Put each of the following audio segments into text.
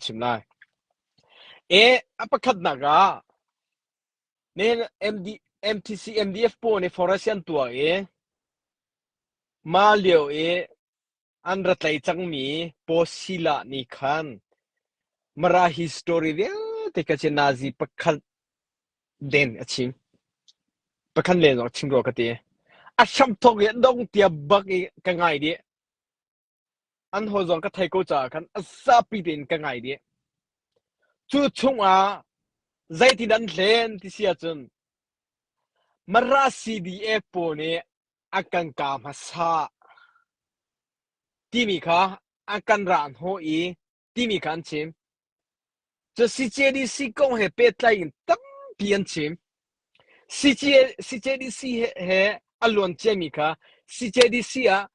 chim lai. E a pakhatnak ah ne MD, MTC MDF pawl nih forest an tuah i mah lio i an ra tlai cangmi Posila nih khan Mara history vialte ka ci Nazi pakhat den a chim. Pakhat len zong chim rua ka ti. A hramthawk i dong tia bak i ka ngai dih. An haw zong ka thei ko caah khan a zapi tein ka ngai dih. Cu chungah zeitin an hlen ti si ahcun Mara CDF pawl nih a kan ka hmasa timi kha a kan rah hnawh i timi kha an chim. Cu CJDC kong he pehtlai in tampi an chim. CJDC he, he a luan ciami kha CJDC ah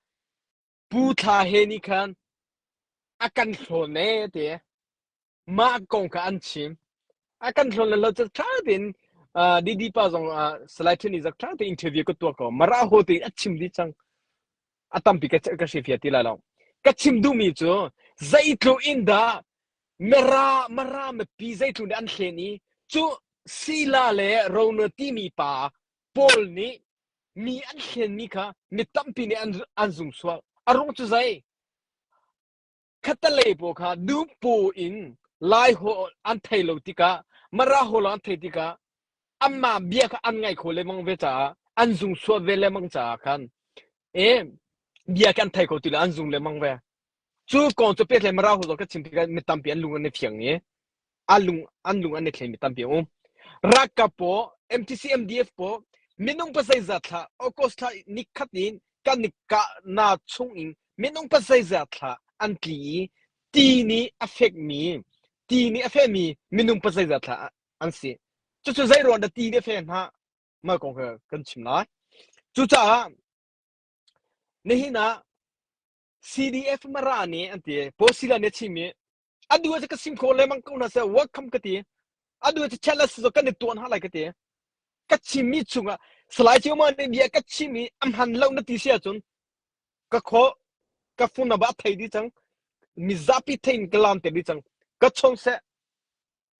Pu Thla he nih khan a kan hlawn ee ti. Mah kong kha an chim. A kan hlawn le lo cu ṭha tein uh, Didi pa zong uh, Salai Ṭhen nih zak ṭha tein interview ka tuah ko. Mara ho tein a chim dih cang. A tampi ka ka hrifiah ti lai lo. Ka chim duhmi cu zeitluk in dah Mara Mara mipi zeitluk nih an hlen i cu Sila le Rono timi pa Paul nih mi an hlenmi kha mi tampi nih an an zung sual. A rung cu zei? Khattalei pawl kha nupaw in Lai holh an thei lo tikah Mara holh an thei tikah anmah bia kha an ngaih kho lengmang ve caah an zung sual ve lengmang caah khan e bia kan thei kho ti lo an zung lengmang ve. Cu kong cu pehtlaih Mara holh ka chim tikah mi tampi an lung an i fiang i a lung an lung an i thleng mi tampi a um. Ralkap paw MTC MDF paw minung pazeizat thla August thla nikhat in kan i kahnak chung in minung pazeizat thla an tli i ti nih a fekmi ti nih a fehmi minung pazeizat thla an si. Cucu zei ruang dah ti nih a feh hna? Mah kong kha kan chim lai. Cucaah nihin ah CDF Mara nih an ti Posila nih a chim i a duh ah ka sim kho lengmang ko hna seh welcome ka ti a duh ah challenge cu kan i tuan ha lai ka ti ka chimmi chungah Salai Cioma nih bia ka chim i a hman lo na ti si ahcun ka kho ka phone number a thei dih cang mizapi thein ka lam te dih cang ka chong seh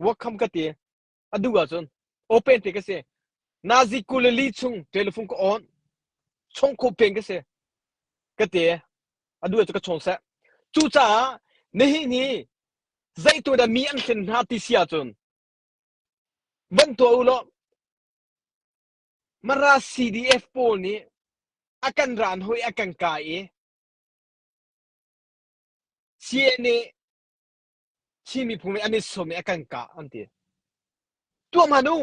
welcome ka ti a duh ahcun open te ka si nazi kulali chung telephone ka on chong kho peng ka si ka ti a duh cu ka chawn seh cucaah nihin hi zeitu dah mi an hlen hna ti si ahcun van tuah u law Mara CDF pawl nih a kan ran hoi a kan kai i CNA Chin miphun nih an i sawm i a kan kah an ti. Tuah hmanh u.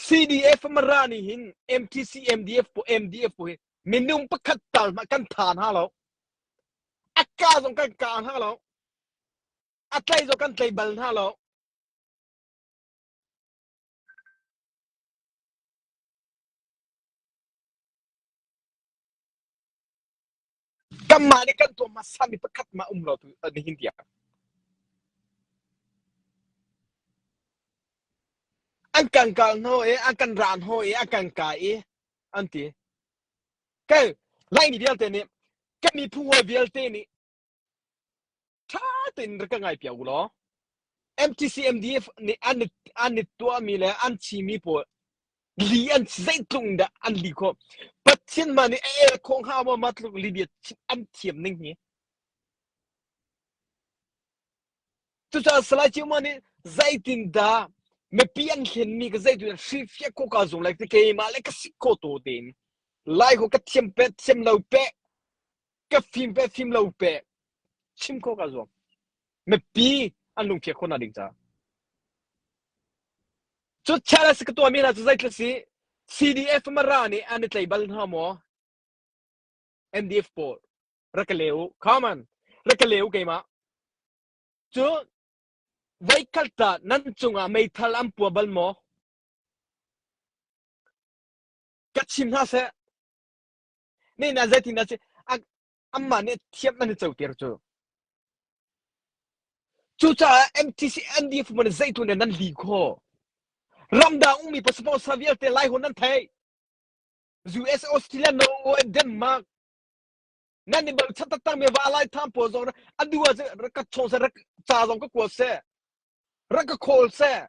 CDF Mara nih hin MTC MDF po MDF po hi minung pakhat tal hmanh kan tha hna lo. A ka zong kan ka hna lo. A tlai zong kan tlai bal hna lo. Kanmah nih kan tuah hmasami pakhat mah um lo tu nihin tiang. An kan kal hno i an kan ra hno i an kan kai i an ti. Kai Laimi vialte nih kan miphun hawi vialte nih ṭha tein rak ka ngai piak u law MTC MDF nih an an i tuahmi le an chimi pawl li an zeitluk in dah an li khawh Pathian mah nih a el khawh hnga maw mah tluk li bia an thiam ning hi cucaah Salai Ciuma nih zeitin dah mipi an hlenmi ka zeitin hrilhfiah khawh ka zung lai keimah le ka si khawh to tein lai ko ka thiam pe thiam lo pe ka fim pe fim lo pe chim khawh ka zuam mipi an lungphiah khawh nak ding caah cu challenge ka tuahmi hna cu zeitluk si CDF Mara nih an i tlei bal hna maw MDF pawl rak ka le u come on rak ka le u keimah cu voikhat ta nan cungah meithal an pua bal maw ka chim hna seh ne na zeitin dah si amah nih thiam an i coter cu cucaah MTC NDF man zeitu ne nan li kho ramdang ummi passport sa vialte lai hon nan thei US Australia Norway Denmark. Nan i bochan taktak mi va lai tham pawl zong a du ah rak ka chawn seh, rak ca zong ka kua seh, rak ka khawl seh.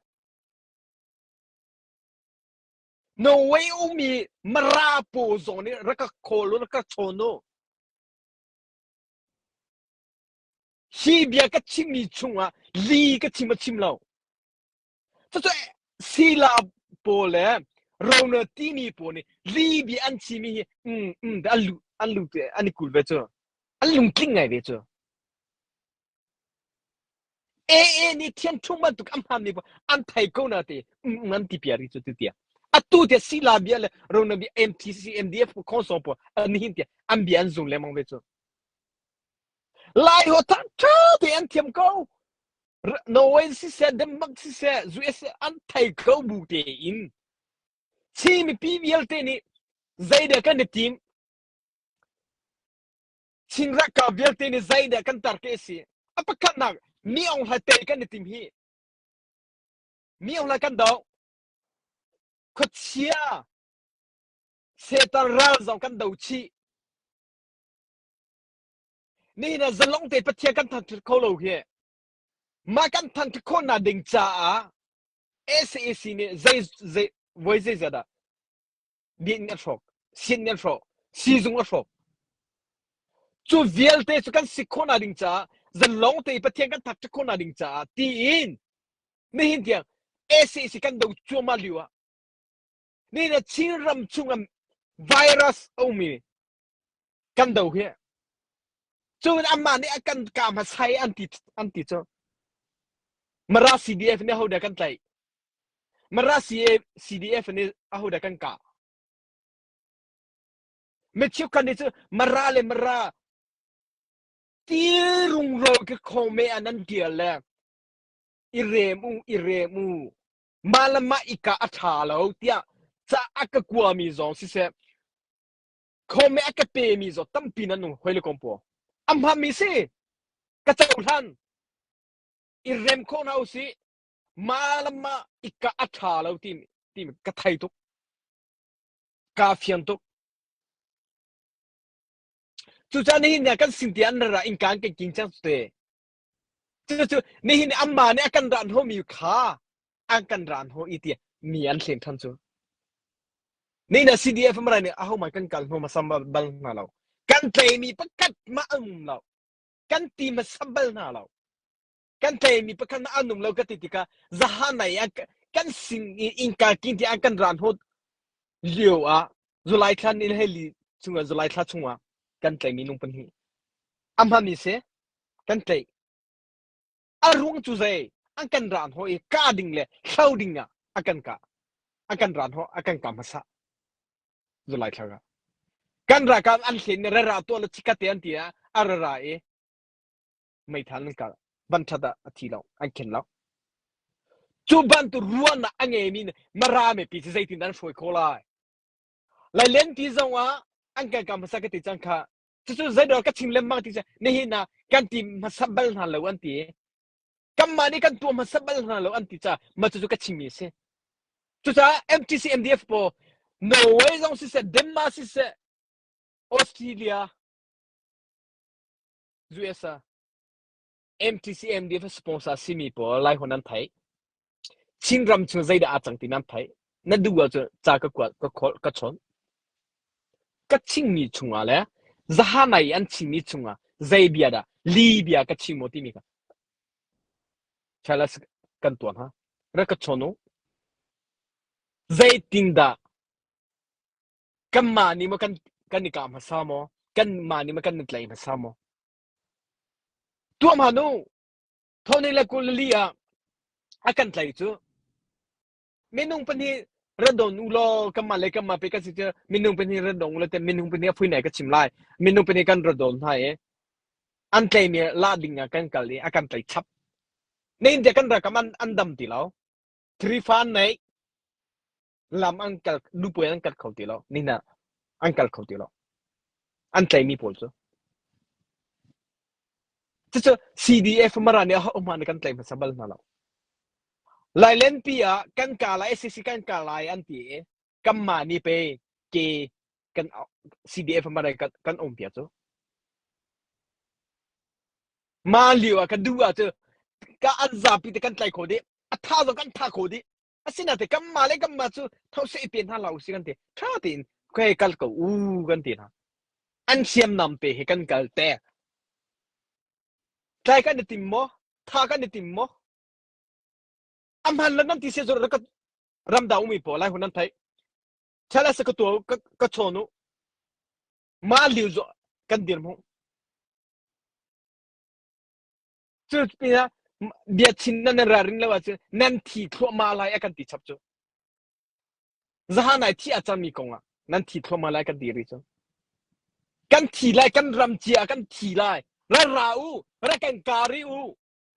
Norway ummi Mara pawl zong nih rak ka khawl u, rak ka chawn u. Hi bia ka chimmi chungah li ka chim a chim lo. Cucu sila pawl le rona timi pawl nih li bia an chimmi hi mm mm an lu an lu te an i kul ve cu. An lungtling ngai ve cu. AA nih thian thum bantuk an hmanmi an thei ko na te mm an ti piari cu tu tia. Atu tia sila bia le rona bia MTC MDF khong pawl an hin tia an bia an zung lengmang ve cu. Lai ho tha tha te an thiam ko. Norway siseh, Denmark siseh, US an thei ko bu tein Chin mipi vialte nih zeidah kan i tim? Chin ralkap vialte nih zeidah kan tar ke si? A pakhatnak mi ong hlai te kan i tim hi. Mi ong hlai kan do. Khuachia Satan ral zong kan do chih. Nihin ah zalong te Pathian kan thangṭhat kho lo hi. Mah kan thangṭhat khawhnak ding caah SAC nih zei zei voi zeizat ah biakinn an hrawk, sianginn an hrawk, siizung a hrawk. Cu vialte cu kan si khawhnak ding caah zalong te Pathian kan thangṭhat khawhnak ding caah tiin nihin tiang SAC kan do cuahmah lio ah nihin ah Chin ram chung ah virus a ummi kan do hi cun amah nih a kan ka hmasai an ti an ti cu Mara CDF nih ahodah kan tlaih Mara CDF nih ahodah kan kah mi cheukhat nih cu Mara le Mara ti rungro ke khome an an tial le i rem u i rem u mah le mah i kah a ṭha lo tiah ca a ka kuami zong siseh Khawme a ka pemi zaw tampi nan nung hoi le kom paw. A hmami si ka cohlan i rem khawh hna usih ma le ma i ka a ṭha lo ti ti ka thei tuk ka fiang tuk cucaah nihin ni ah kan sin ti an ra in kan kan king cang te cucu nihin amma nih a kan ran homi kha an kan ran ho i ti mi an hlen than cu Ni na CDF marai nih ahohmanh kan kal hnu hmasa bal hna lo. Kan tleimi pakhat mah an um lo. Kan ti hmasa bal hna lo. Kan tleimi pakhat mah an um lo ka ti tikah zahanai ah kan sin i innka king ti an kan ran hot lio ah July thla ni heli chungah July thla chungah kan tleimi nung pahnih a hmami si kan tleih A ruang cu zei? An kan ran hawh i kah ding le hlo ding ah a kan kah. A kan ran hawh, a kan kah hmasa. Zulai thla ah. Kan ralkap an hlen i rara tuah le chikkate an ti ah a rara i meithal an kal. Van ṭhat ah a thi lo, an khen lo. Cu bantuk ruahnak a ngeimi Mara mipi cu zeitin an hruai khawh lai? Lailen ti zong ah an kan kah hmasa ka ti cang kha Cucu zeidah ka chim lengmang ti cu nihin ah kan ti hmasa bal hna lo an ti. Kanmah nih kan tuah hmasa bal hna lo an ti caah mah cucu ka chimmi a si. Cucaah MTC MDF pawl Norway zong siseh, Denmark siseh, Australia, USA, MTC MDF sponsor simi pawl Lai hon an theih. Chinram chung zeidah aa cang ti nan theih. Na duh ahcun ca ka kuat, ka kholh, ka chawnh. Ka chimmi chungah le zahanai an chimmi chungah zei bia dah li bia ka chim maw timi kha challenge kan tuah hna. Rak ka chawn u. Zeitindah kanmah nih maw kan kan i kah hmasa maw? Kanmah nih maw kan i tlai hmasa maw? Tuah hmanh u. Thawni le 24 ah a kan tlai cu minung pahnih ra don u law kanmah le kanmah pe kan si cu minung pahnih ra dong u law te minung pahnih a phui nai ka chim lai minung pahnih kan ra don hna i an tleimi la ding ah kan kal i a kan tlai chap ne in kan rakam an an dam ti lo thrifa an nei lam an kal nupuai an kal kho ti lo nina an kal kho ti lo an tleimi pawl cu cucu CDF mara nih a hman kan tlai hmasa bal hna lo Lailenpi ah kan ka lai SCC kan ka lai an ti i kanmah nih pe ke kan CDF mara kan kan um pia cu. Ma lio ah kan duh ah cu ka an zapi te kan tlai kho dih. A tha zong kan tha kho dih. Asinain kanmah le kanmah cu tho seh i pe hna hlah usih kan ti. Ṭha tein khuai kal ko u kan ti hna. An hriamnam pe he kan kal te. Tlai kan i tim maw? Tha kan i tim maw? A hman lo nan ti sia cu ka ramdang ummi pawl lai hun nan theih. Ṭhala sa ka tua ka ka chawn u. Mah liu zu kan dir mu. Cu pinah bia chin nan nan ralrin lo ahcun nan thi thluahmah lai a kan ti chap cu. Zahan ai thi a cangmi kongah nan thi thluahmah lai kan ti ri cu. Kan thi lai, kan ram cia kan thi lai. Ra ra u, ra kan ka ri u,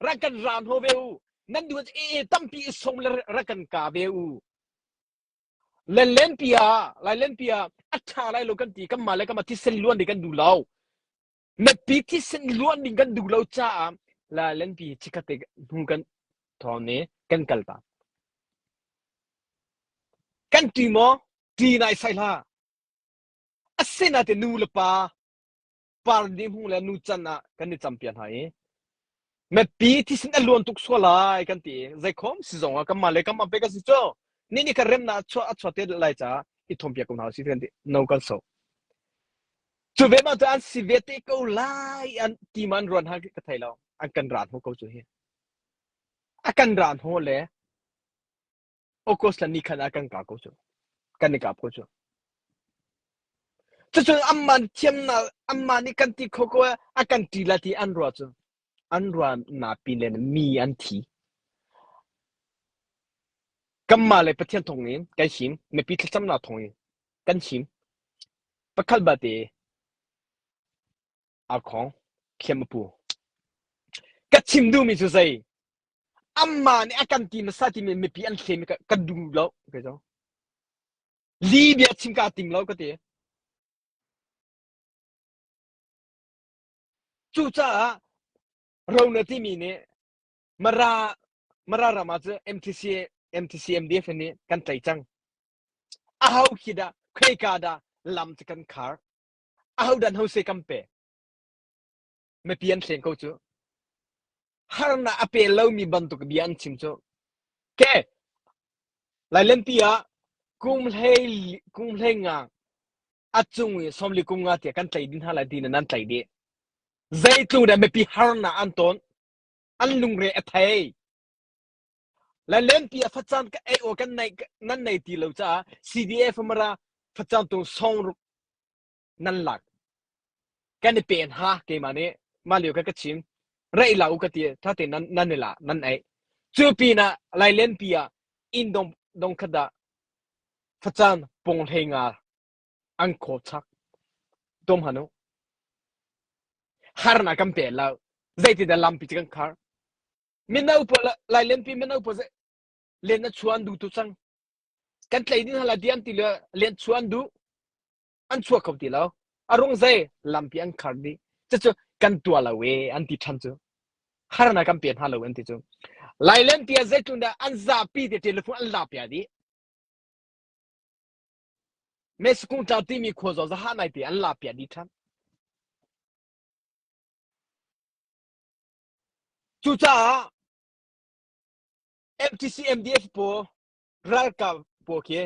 ra kan ran ho ve u. Nan duh e e tampi i som le ra kan ka ve u. Le lenpi ah, lai lenpi ah a ṭha lai lo kan ti, kan mah le kan mah thisen luan ding kan duh lo. Mipi thisen luan ding kan duh lo caah la lenpi chikkhat te hnu kan thawng nih kan kal ta. Kan ṭi maw? Ṭi nai sai hlah. Asinain nu le pa par ni hmung le nu can ah kan i campiak hna i mipi thisen a luan tuk sual lai kan ti i zeikhom si zong ah kanmah le kanmah pe kan si cu ni ni kan remnak a chuah a chuah te lai caah i thawmpiak ko hna usih kan ti no kan so. Cu ve bang cu an si ve te ko lai an ti man ruan ha ka thei lo an kan ran ho ko cu hi a kan ran ho le August la ni khan ah kan ka ko cu kan i kap ko cu cucun amman thiamnak amman nih kan ti kho ko a kan ti la ti an rua cu an rua na pin le mi an thi kanmah le Pathian thawng in kan him mipi thlacamnak thawng in kan him pakhat bate aa khong thiam a pu ka chim duhmi cu zei Amah nih a kan ti hmasa timi mipi an hlem i ka duh lo kei cu. Li bia chim kaa tim lo ka ti. Cucaah Rona timi nih Mara Mara ram ah cu MTC MTC MDF nih kan tlai cang. Aho khi dah khoika dah lam cu kan khar. Aho dan ho se kan pe. Mipi an hleng ko cu. Harnak a pe lomi bantuk bia an chim cu. Ke Lailenpi ah kum hlei kum hlei nga a cung i sawmli kum nga tiah kan tlai ding hna lai ti nan tlai dih. Zeitluk dah mipi harnak an tawn an lungre a thei. Lailenpi ah facang ka ei aw kan nei nan nei ti lo caah CDF mara facang tung song ruk nan lak kan i pen ha keimah nih mah lio kha ka chim reih la u ka ti tha te nan nan i la nan ei cu pinah lailenpi ah inn dong dong khat ah facang pong hlei nga an khaw chak tom hanu harna kan pe lo zeitin dah lampi cu kan khar mino pawl lailenpi mino pawl len na chuan du tu cang kan tlei ding hala diam ti le len chuan du an chuak kho ti lo a rung zei lampi an khar dih cucu kan tua lo e an ti than cu harna kan pe hna lo an ti cu lailen tia zeitlun dah an zapi te telephone an la pia dih Mesukung tlau timi khua zaw zaha nai te an la pia dih than cucaah MTC MDF pawl ralkap pawl khi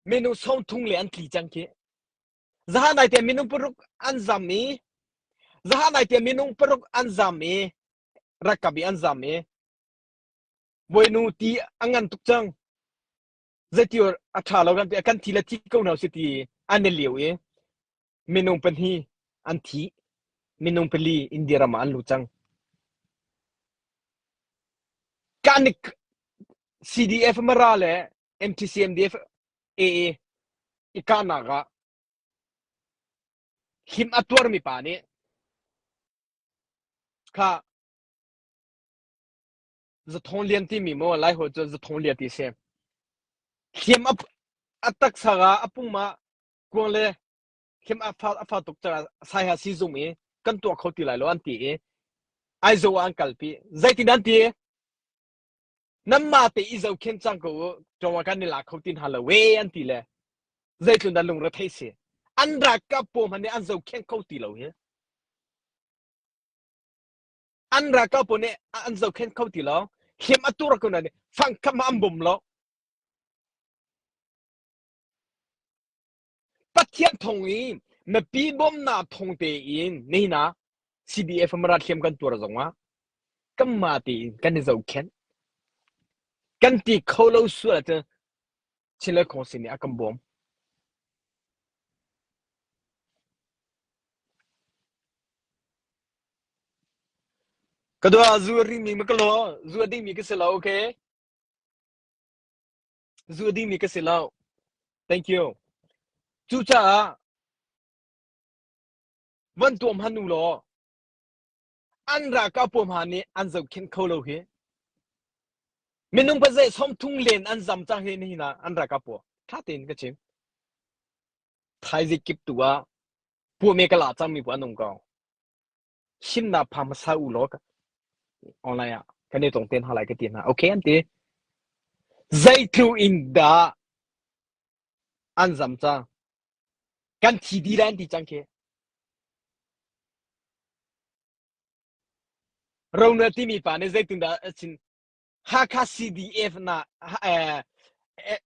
minung sawmthum le an tli cang khi. Zahan nai te minung paruk an zam i zahan nai te minung paruk an zam i ralkap i an zam i bawinu ti a ngan tuk cang zeiti a ṭha lo kan ti kan thi le thi ko hna si ti an i lio i minung pahnih an thi minung pali India ram ah an lut cang kanik CDF Mara le MTCMDF AA i kahnak ah him a tuarmi pa nih kha Zathawng Lian timi maw Laiholh cu Zathawng Lian ti si. Hliam a, a taksa ah a pum ah kuang le hliam a fa a fa tuk caah saiha siizung i kan tuah kho ti lai lo an ti i Aizawl ah an kalpi. Zeitin an ti? Nanmah te i zohkhenh cang ko u, ṭawng kan i lak kho ti hna lo we an ti le zeitlun dah lungre si. An ralkap pawl hmanh nih an zohkhenh kho ti lo hi. An ralkap pawl nih an zohkhenh kho ti lo. Hliam a tur ko nain fangkam ah an bawm lo. Pathian thong i mipi bawmnak thong tein nihin ah CDF Mara hliam kan tuar zongah kanmah tein kan i zohkhenh. Kan ti kho lo sual ahcun Chinland Council nih a kan bawm. Ka dua zu a rimi ma ka lo zu a dingmi ka si lo okay zu a dingmi ka si lo thank you cucaah van tuam han u law an ralkap pawl hna nih an zohkhenh kho lo hi minung pazei sawmthum len an zam cang hi nihin ah an ralkap pawl tha tein ka chim thaizing kip tu ah puame ka la cangmi pawl an um ko himnak pha hmasa u law online ah kan i tong te hna lai ka ti hna okay an ti zeitlu in dah an zam cang Kan thi dih lai an ti cang khi. Ronald timi pa nih zeitindah a chim Hakha CDF na eh, eh,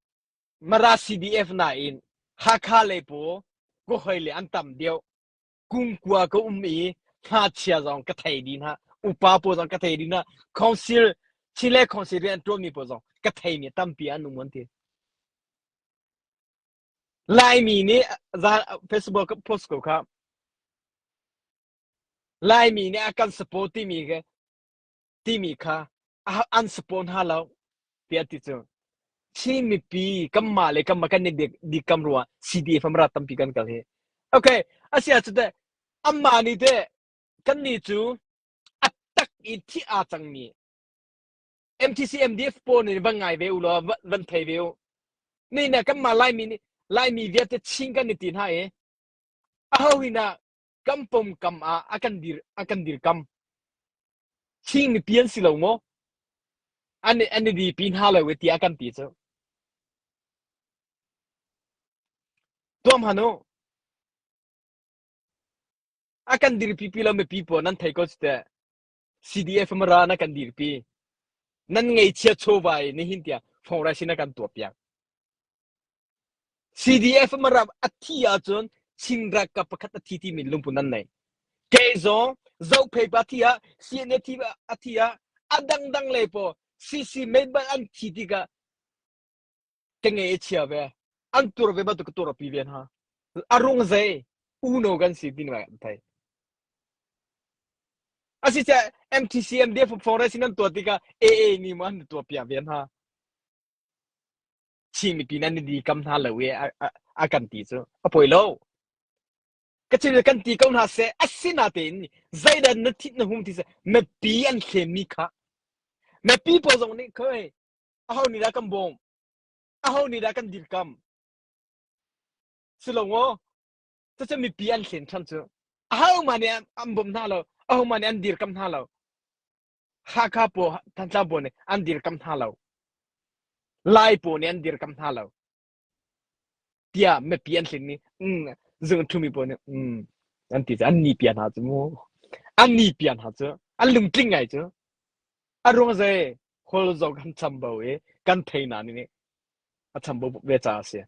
Mara CDF na in Hakha lei paw ka hoi le an tam deuh kungkua ka um i ngakchia zong ka thei dih hna upa pawl zong ka thei dih hna council Chile council rian an ṭuanmi pawl zong ka theimi tampi an um an ti Laimi nih Facebook ka post ko kha. Laimi nih a kan support timi kha timi kha an support hna lo tiah ti cu. Chin mipi kanmah le kanmah kan i dikam ruah CDF am ra tampi kan kal hi. Okay, asia cu teh amah nih teh kannih cu a tak i thi aa cangmi MTC MDF pawl nih van ngai ve u law van thei ve u. Ni na kanmah Laimi nih Laimi vialte Chin kan i ti hna i aho hi na kan pom kam ah a kan dir a kan dirkam. Chin mipi an si lo maw? An an i dipi hna lo i tiah kan ti cu. Tuam han u. A kan dirpi pi lo mipi pawl nan thei ko cu teh. CDF Mara na kan dirpi. Nan ngeichia chawva i nihin tiang fongrai sin na kan tuahpiak. CDF Mara a thi ahcun Chin ralkap pakhat a thi timi lungput nan nei. Kei zong Zophei pa thi ah CNA thi a thi ah a dangdang le paw CC mei bal an thi tikah ka ngei a chia ve. An tur ve bantuk ka tur pi ve hna. A rung zei uno kan si tin vai an thei. Asicah MTC MDF forest in an tuah tikah AA nih maw an tuah piak ve hna. Chin mipi nan i kam hna lo i a kan ti cu a poi lo. Ka chim kan ti ko hna seh asinatein zeidah na thit na hum ti seh mipi an thlemmi kha mipi pawl zong nih khoi aho nih dah kan bawm aho nih dah kan dirkam si lo maw Cucu mipi an hlen ṭhan cu. Ahohmah nih an bawm hna lo. Ahohmah nih an dirkamh hna lo. Hakha pawl, Thantlang pawl nih an dirkamh hna lo. Lai pawl nih an dirkamh hna lo. Tiah mipi an hlen i mm, zung ṭhumi pawl nih mm, an ti cu an ni pia hna cu mu. An ni pia hna cu. An lungtling ngai cu. A ruang zei hol zong kan chambau i kan thei na nih a chambau ve caah a si.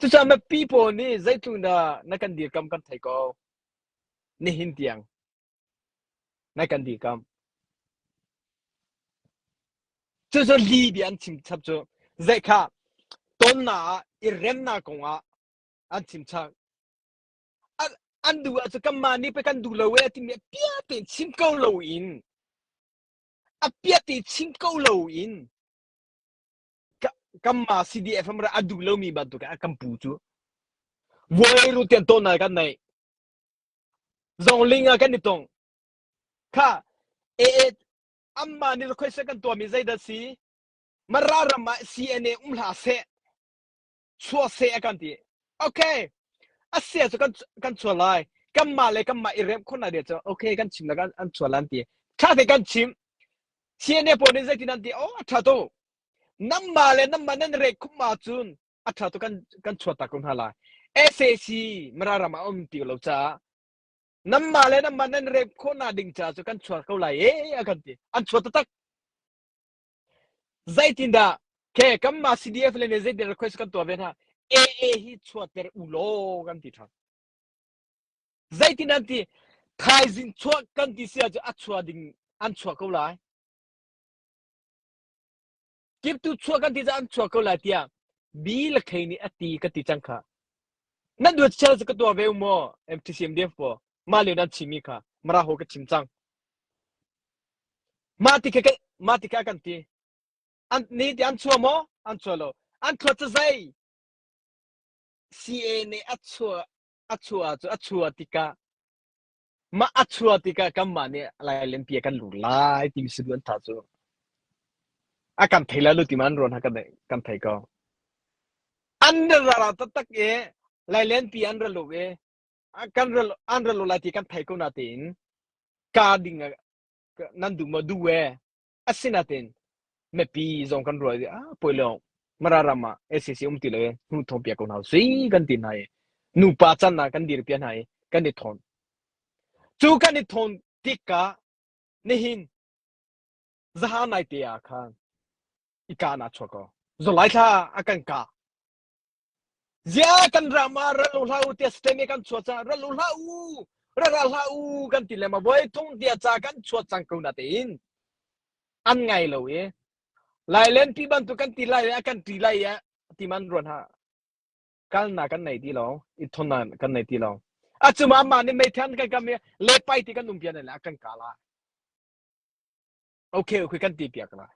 Cucaah mipi pawl nih zeitluk dah na kan dirkam kan thei ko. Nihin tiang na kan dirkam. Cucu li bia an chim chap cu zei kha tonnak ah i remnak kong ah an chim chap. An, an duh ahcun kanmah nih pei kan duh lo e timi a pia tein chim ko lo in a pia tein chim ko lo in kanmah CDF a duh lomi bantuk a kan pu cu vuai ru tian tawn kan nei zong ling ah kan i tong kha e e amma nih request kan tuahmi zeidah si Mara ram ah CNA um hlah seh chuah seh a kan ti okay a sia cu kan kan chuah lai kanmah le kanmah i rem khawh na de cu okay kan chim la kan an chuah lan ti tha te kan chim CNA pawl nih zeitin an ti oh a tha tu Nangmah le nangmah nan rek khum ahcun a ṭha tuk kan kan chuahtak ko hna lai. SAC Mara ram ah um ti lo caah. Nanmah le nanmah nan rep khawhnak ding ca cu kan chuah ko lai e a kan ti. An chuah taktak. Zeitindah ke kanmah CDF le nih zeitin request kan tuah ve hna AA hi chuahter u law kan ti ṭhan. Zeitin an ti thaizing chuah kan ti si ahcun a chuah ding an chuah ko lai. Kiptu chuah kan ti caah an chuah ko lai tiah bi le khei nih a ti ka ti cang kha. Nan duat chel cu ka tuah ve u maw MTCMDF paw mah lio nan chimmi kha mara ho ka chim cang. Mah ti kha mah ti kha kan ti. An ni ti an chuah maw? An chuah lo. An thuat cu zei? CA nih a chuah a chuah cu a chuah tikah mah a chuah tikah kanmah nih Lailenpi ah kan lut lai timi saduh an tha cu a kan thei lai lo ti ma an ruan ha kan kan thei ko. An ra ra taktak i Lailenpi an ra lu i kan ra an ra lu lai ti kan thei ko na tein ka ding nan duh maw duh e asinain mipi zong kan ruah i ah poi lo Mara ram ah SAC um ti lo i hnu thawng piak ko hna usih kan ti hna i nupa can ah kan dir piak hna i kan i thawn. Cu kan i thawn tikah nihin zaha nai te ah khan i ka na chuak ko. Zolai thla a kan ka. Zia kan ram ah ral u hlah u tiah state kan chuah caah ral u hlah u ra ra hlah u kan ti le ma voi thung tia ca kan chuah cang ko na tein an ngai lo i Lailen pi bantuk kan ti lai a kan ti lai a ti man ruan ha kalna kan nei ti lo i thonna kan nei ti lo a chuma ma ni meithan kan kam le pai ti kan um pian le kan kala okay okay kan ti piak la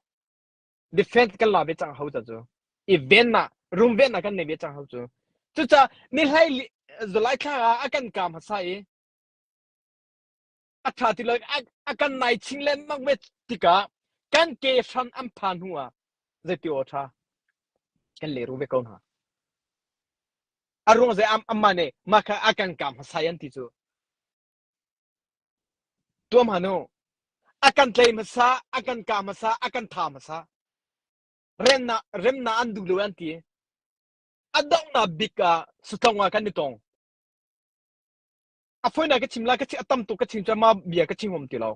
defense kan la ve cang ho cha cu i ven na rum ven na kan nei ve cang ho cu cuca ni hlai July thla ah a kan kam hasa i a ṭha ti lo a kan nai ching lengmang ve tikah kan ke hran an phan hnu ah zeiti aw ṭha kan leru ve ko hna. A ruang zei amah nih mah kha a kan kam hmasa an ti cu. Tuam hanu a kan tlei hmasa, a kan ka hmasa, a kan tha hmasa. Remna remna an duh lo an ti. A donghnak bik ah satlong ah kan i tong. A foinak ka chim la ka a tam tuk ka chim cu ma bia ka chim hom ti lo.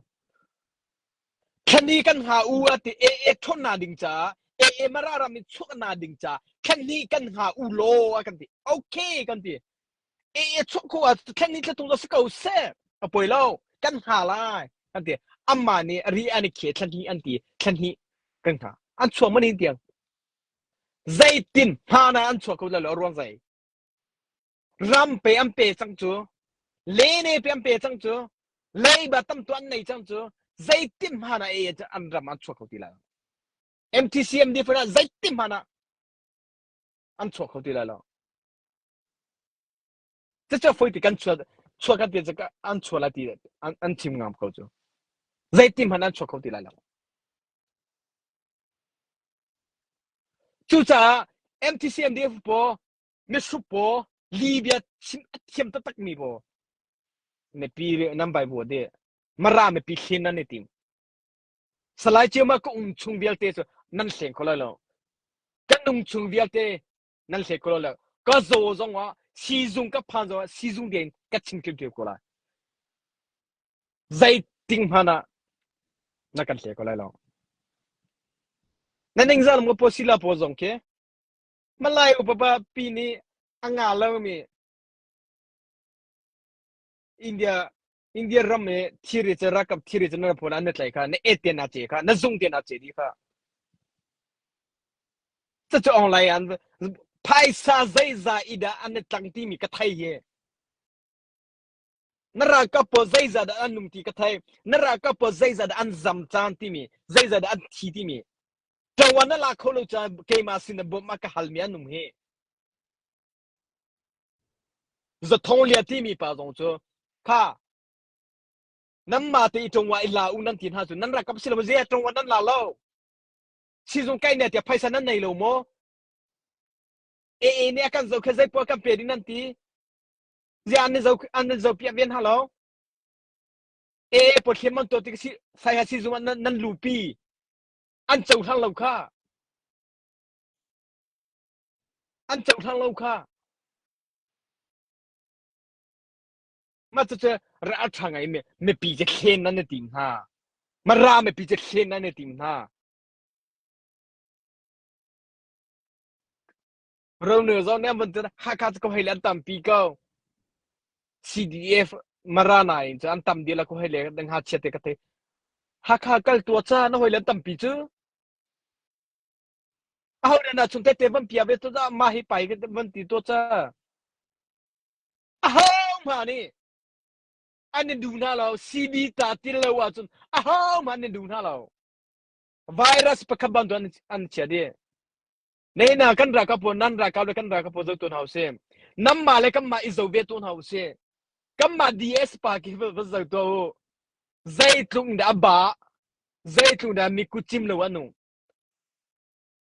Thlan kan ha u a ti e e thon na ding ca e e mara ram in chuak na ding ca thlan ni kan ha u lo a kan ti okay kan ti e e chuak ko a thlan ni thlatung si ko se a poi lo kan ha lai kan ti amma nih ri an i khe thlan hi an ti thlan hi kan ha an chuak manin tiang zeitin hma na an chuak ko lo ruang zei Ram pe an pe cang cu. Lene pe an pe cang cu. Leiba tam tu an nei cang cu. Zeitin hmanh ah ei an ram an chuak kho ti lai lo. MTCMD fana zeitin hmanh ah an chuak kho ti lai lo. Cucu foi ti kan chuak chuak kan ti an chuak lai ti an an chim ngam ko cu. Zeitin hmanh an chuak kho ti lai lo. Cucaah MTCMDF paw mihrup paw Libya chim a thiam taktak mi paw mipi nan vai bu de mara mipi hlen nan i tim salai ciama ka um chung vialte cu nan hleng kho lai lo kan um chung vialte nan hleng kho lai lo ka zaw zong ah sizung ka phan zong ah sizung deng ka chim hrimhrim ko lai zeiting hmanh ah na kan hle ko lai lo na ningzal mo po sila po zong khi Malay upa pi nih a nga lomi India India ram i thiri cu ralkap thiri cu na phone an na tlaih kha na et te na ce kha na zung te na ce dih kha cucu online an phaisa zeiza i dah an i tlang timi ka thei hi na ralkap pawl zeizah dah an nung ti ka thei na ralkap pawl zeizah dah an zam caan timi zeizah dah an thi timi Ṭawan na la kho lo caah keimah sin ah bawmh a ka halmi an um hi. Zathong lia timi pa zong cu kha nanmah te i ṭongwa i la u nan ti hna cu nan rakap si lo zei ah ṭongwa nan la lo. Sizung kai ne tiah phaisa nan nei lo maw? AA nih a kan zoh khe zei puah kan pe ding nan ti. Ziah an zo an zo piak ven hna lo. AA pawthliam man tuah tik si saiha sizung ah nan nan lupi. An cohlang lo kha. An cohlang lo kha. Mah cucu ral ṭha ngai mi mipi cu thlen nan i tim hna. Mara mipi cu thlen nan i tim hna. Ronel zong nih an vun ti Hakha cu ko hei le an tampi ko. CDF Mara nain cu an tam dih la ko hei le dang ha chiat te ka thei. Hakha kal tua ca na hoi le an tampi cu. Aho na chung te te van pia ve to da ma hi pai van ti to ca. Aho hma nih an in duh hna lo. CB ta ti lo ahcun aho hmanh an in duh hna lo. Virus pakhat bantuk an, an chia dih. Neina kan ralkap pawl nan ralkap le kan ralkap pawl zo tu hna usih. Namma le kanmah i zo ve tu hna usih. Kanmah DS pa khi va zo tuah u. Zeitluk in dah a ba, zeitluk dah mi kut cim lo an um.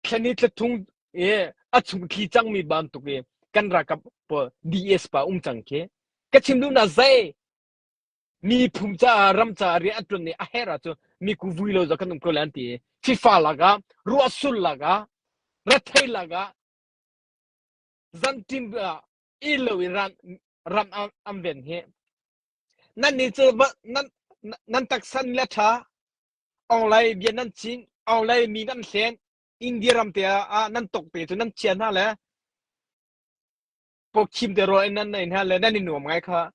Thlani thlathung i a chung thli cangmi bantuk i kan ralkap pawl DS pa um cang khi. Ka chim duhnak zei miphun caah ram caah rian a ṭuan i a herh ahcun miku vui lo zong kan um ko lai an ti i FIFA lakah ruahsul lakah rethei lakah zanṭim ah i lo i ram ram an ven hi nan nih cu nan nan taksa le ṭha Aung bia nan cin Aung mi nan hlen India ram te ah nan tok te cu nan chia hna le pawkhim te rawl in nan nei hna le nan i nuam ngai kha.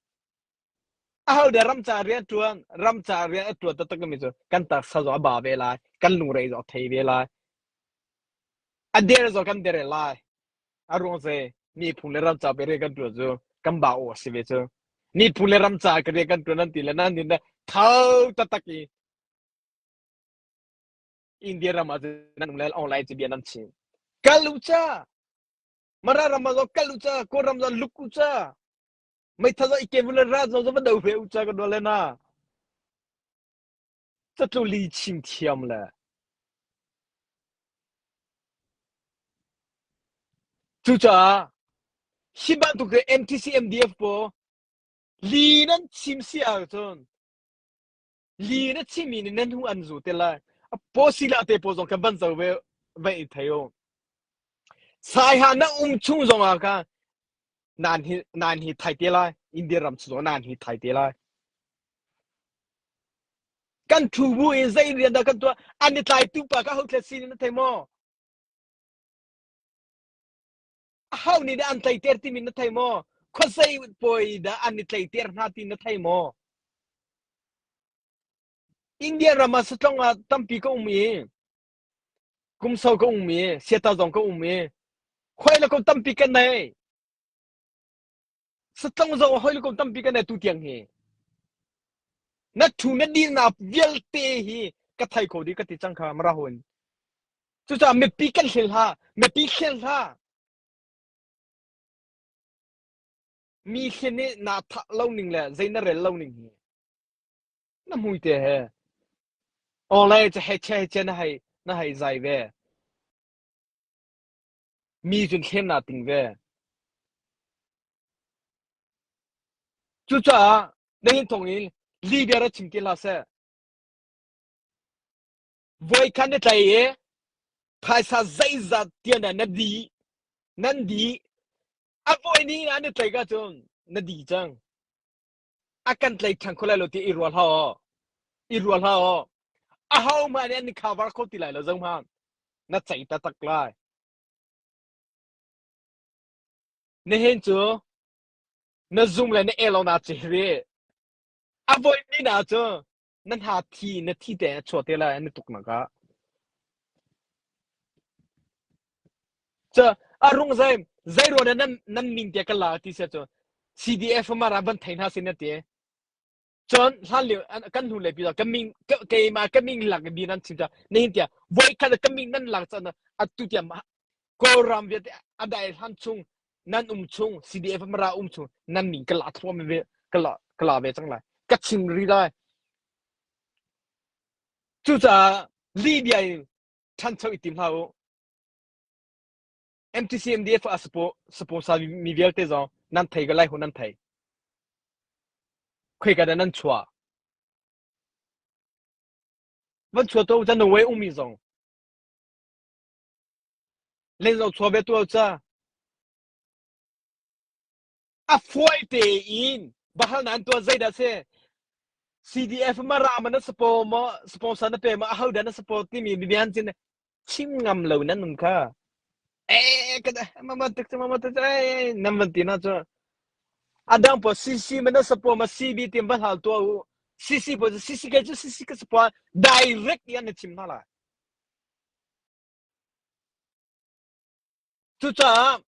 Aho dah ram ca rian ṭuan ram ca rian a ṭuan taktak mi cu kan taksa zong a ba ve lai kan lungrei zong a thei ve lai a der zong kan der lai a ruang cu miphun le ram ca pe rian kan ṭuan cu kan ba aw a si ve cu miphun le ram ca ka rian kan ṭuan an ti le nan nin tho taktak i India ram ah cun nan um le online cu bia nan chim kal u ca Mara ram ah kal u ca Kawlram zong luk u ca meithal zong i ken vun le ral zong va do ve u ca ka dual le na catlu li chim thiam le cucaah hi bantuk MTC MDF pawl li nan chim si ahcun li na chimmi nih nan hu an zu te lai pawsila te pawl zong kan van zo ve va i thei u saiha na um chung zong ah khan nan hi nan hi thai te lai India ram chung nan hi thai te lai kan thu bu in zei rian dah kan tuah an i tlai tu pa ka ho thlet sin na thei maw ho nih dah an tlaiter timi na thei maw khuasei pawi dah an i tlaiter hna ti na thei maw India ram ah satlong ah tampi ka um i kumso ka um i siata zong ka um i khoi le ko tampi kan nei satlong zong hoi le ko tampi kan nei tu tiang hi na thu na dil na vialte hi ka thai kho di ka ti cang kha mara hun cucaah mipi kan hlel hla mipi hlel hla mi hlen nih na thah lo ning le zei na rel lo ning hi na mui te he Ole ca he che che na hei na hei zai ve. Mi cun thlem na ting ve. Cucaah na hin thong in Libya ra chim ti hlah seh. Voi khan na tlai i phaisa zeizat tian na di nan di a voi ni na na tlai ka cun na di cang. A kan tlai ṭhan kho lai lo ti i rual hlah aw. I rual hlah aw. Aho hmanh nih an i cover kho ti lai lo zo hmanh. Na cei taktak lai. Nihin cu na zum le na elo na ce rih. A voi ni na cu na hna thi na thi te a chuah te lai an i tuk nak ah. Cu a rung zei zei ruan ah nan nan min te ka la ti sia cu CDF mara van thei hna sin na ti. Cun hlan lio kan hnu le pi ka min keimah ka min lak bi nan chim ta nihin tia voi khat ka min nan lak chan atu tia Kawlram vialte a dai hlan chung nan um chung CDF mara um chung nan min ka la thluam ve ka la ka la ve cang lai ka chim ri lai cucaah Libya in ṭhancho i tim hlah u MTCMDF a sponsor mi vialte zong nan thei ka lai hu nan thei. Khoi ka dah nan chuah? Van chuah to chan Norway ummi zong. Len zong chuah ve tu ca. A fuai te in. Bahal nan tuah zeidah si? CDF ma ra ma na support ma sponsor na pe ma aho dah na support timi bian cin chim ngam lo nan um kha. Eh ka ma ma tuk ma ma tuk eh nam van ti na chu. Adang po CC ma na support ma CB tim van hal tua u. CC po CC ke chu CC ka support direct yan na chim na la. Cucaah.